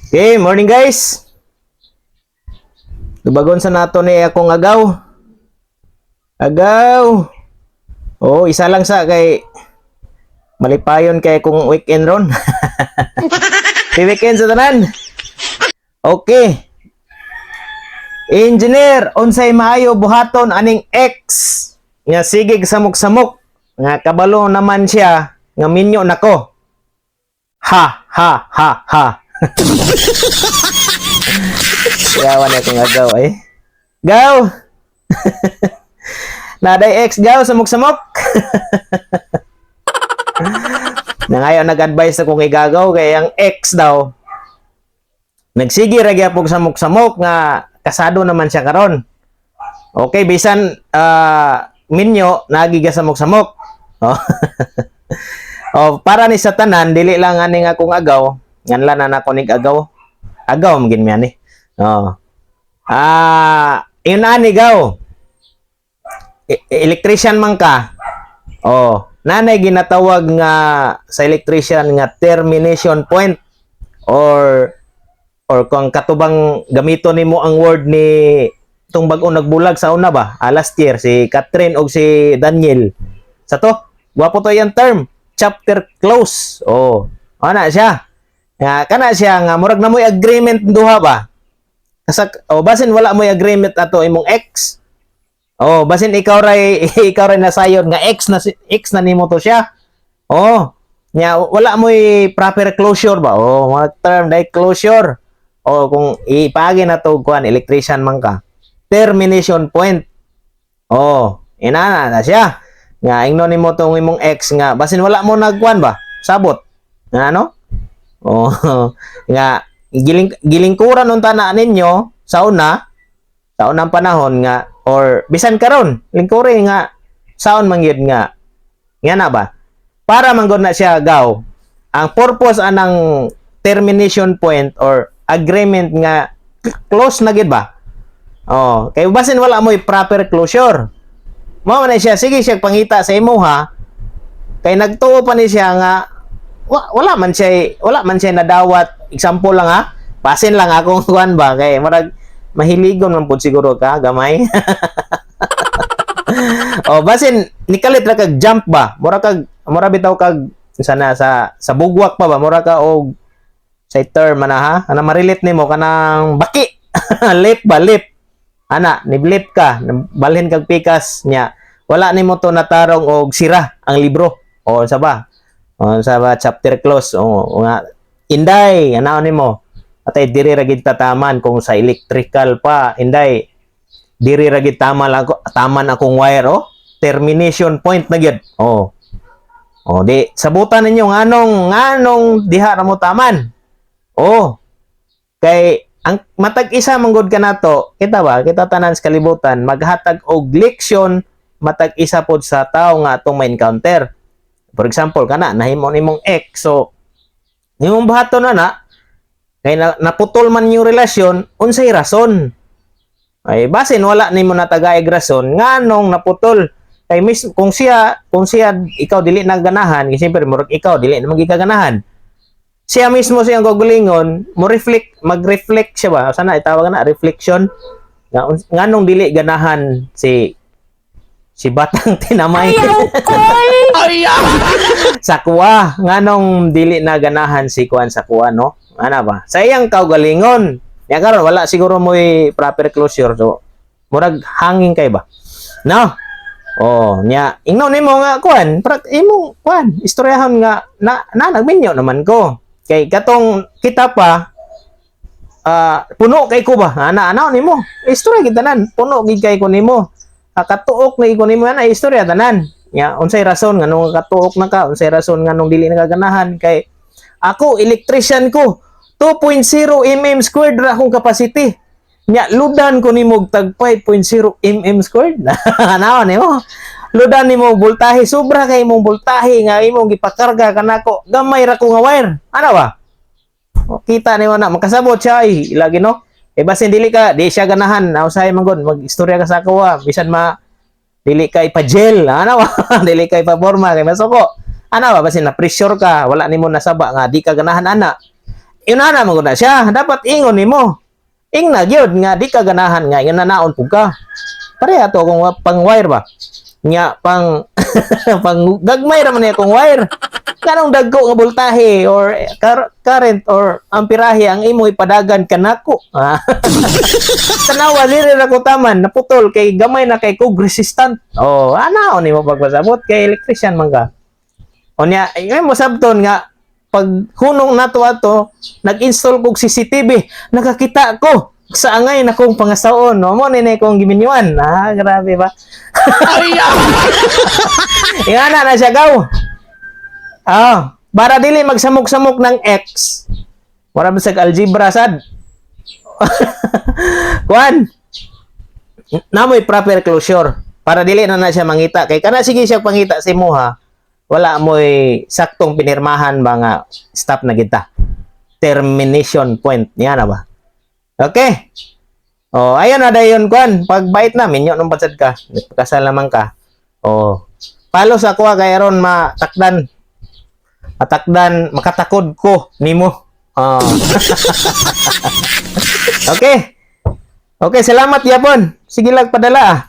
Okay, morning, guys. Tubagon sa nato ni akong agaw. Agaw. Oh, isa lang sa kay malipayon kay kung weekend ron. Happy weekend sa tanan. Okay. Engineer, unsay maayo buhaton aning ex nga sigig samok-samok nga kabalo naman siya nga minyo nako? Ha ha ha ha. Yawan akong agaw eh. Gaw! Naday ex, gaw, samok-samok. Na ngayon nag-advise akong igagaw kay ang ex daw nagsige ra gyapon samok-samok nga kasado naman siya karon. Okay, bisan minyo nagi ga samok-samok. Oh. Oh, para ni sa tanan, dili lang aning akong agaw, nganlan na nako nig agaw. Agaw man gin mi ani. Oh. Ah, yun ani, gaw. Electrician man ka. Oh, nanay ginatawag nga sa electrician nga termination point or kung katubang gamito nimo ang word ni itong bag-o nagbulag sa una ba? Ah, last year si Catherine og si Daniel. Sa to, gwapo to yung term, chapter close. Oh, ana siya. Nga kana siya nga murag na mo'y agreement duha ba? Kasak oh, basin wala mo'y agreement ato imong ex. Oh, basin ikaw ray nasayon nga ex na ex na nimo to siya. Oh, nya wala mo'y proper closure ba? Oh, mga term dai closure. Oh, kung ipaagi na to kuan electrician man ka. Termination point. Oh, inana na siya. Nga ingnon nimo tong imong ex nga basin wala mo nagkuan ba? Sabot. Nga ano? Oh, nga gilingkuran unta na ninyo sa una, sa unang panahon nga or bisan karon lingkuri nga saon man gyud nga nga na ba, para man gud na siya, gaw, ang purpose anang termination point or agreement nga close na gid ba. Oh, kay basin wala mo'y proper closure mo man na siya, sige siya pangita sa imo ha, kay nagtuo pa ni siya nga wala man siya nadawat. Example lang ha, basin lang akong kuan ba, kay murag mahiligon man pud siguro ka gamay. Oh, basin nikalit ra kag jump ba, mura bitaw kag sana sa bugwak pa ba, mura ka og sa term man ha, ana ma-relate nimo kanang baki lip ba, lip ana ni blip ka, balhin kag pikas nya wala nimo to natarong og sira ang libro o sa ba o sa ba chapter close. O nga inday, ana nimo atay diri ra gid tataman kung sa electrical pa, inday, diri ra gid tama lang ako, taman akong wire. Oh, termination point na gyud. Oh, di sabutan ninyo nganong nganong diha ra mo taman. Oh, kay ang matag isa manggod kanato, kita ba, kita tanan sa kalibutan maghatag og leksyon matag isa pod sa tawo nga atong ma-encounter. For example, kana nahimo nimong ex, so nimong buhaton na na kay na, naputol man yung relasyon, unsay rason? Ay basin wala nimo natagaig rason nganong naputol, kay mis kung siya ikaw dili na ganahan, kay siyempre murag ikaw dili na magigaganahan siya mismo, siyang kaugalingon mo reflect, mag-reflect siya ba, sana itawag na reflection nga nganong dili ganahan si si batang tinamay sa kuwa, nganong dili na ganahan si kuan sa kuwa, no? Ana ba sa iyang kaugalingon ya karon wala siguro mo'y proper closure, so murag hangin kay ba, no? Oh, nya ingnon nimo nga kuan, imong kuan istoryahon nga na, na nagminyo naman ko kay katong kita pa, puno kay ko ba, ana ana nimo istorya gid tanan, puno gid kay ko nimo. Ah, katuok na ko nimo, ana istorya tanan nya unsay rason nganong katuok na ka, unsay rason nganong dili na kaganahan, kay ako electrician ko, 2.0 mm squared ra akong capacity nya ludan ko nimo og tag 5.0 mm squared. Ana nimo ludan nimo voltahe, sobra kay imong voltahe nga imong gipakarga kanako, gamay ra ko nga wire, ana ba? O, kita nimo na makasabot siya ay lagi, no? Eh, basin dili ka di siya ganahan na usahay man gud mag-istorya ka sa ako ha, bisan ma dili ka ipa-gel, ana ba, dili ka ipa-forma kay masuko, ana ba, basin na pressure ka, wala nimo nasaba nga di ka ganahan ana. Inana mo na siya, dapat ingon nimo. Ingna gyud nga di ka ganahan nga inanaon pud ka. Pareha to kung pang wire ba. Nya pang pang gagmay ra man niya kung wire. Kanong dagko nga voltahe or current or amperahe ang imo ipadagan kanako. Ah. Tanawa, dili ra ko taman, naputol kay gamay na kay kog resistant. Oh, ana nimo pagpasabot kay electrician man ka. Unya, ay mo sabton nga pag hunong nato ato, nag-install kog CCTV, nakakita ko sa angay na kong pangasaon. No, mo ni kong giminyuan. Ah, grabe ba? Ingana na siya gaw. Ah, para dili magsamok-samok ng X. Wala ba sa algebra sad? Kuan. Namoy proper closure para dili na na siya mangita kay kana sige siya pangita sa imuha, wala mo'y saktong pinirmahan ba nga stop na kita, termination point niya na ba. Okay, oh, ayan na dayon, kuan, pagbait na minyo nung padsad ka, kasal naman ka. Oh, follow sa kuha kay aron matakdan matakdan makatakod ko nimo. Oh. Okay, salamat yapon. Sige lang, padala ah.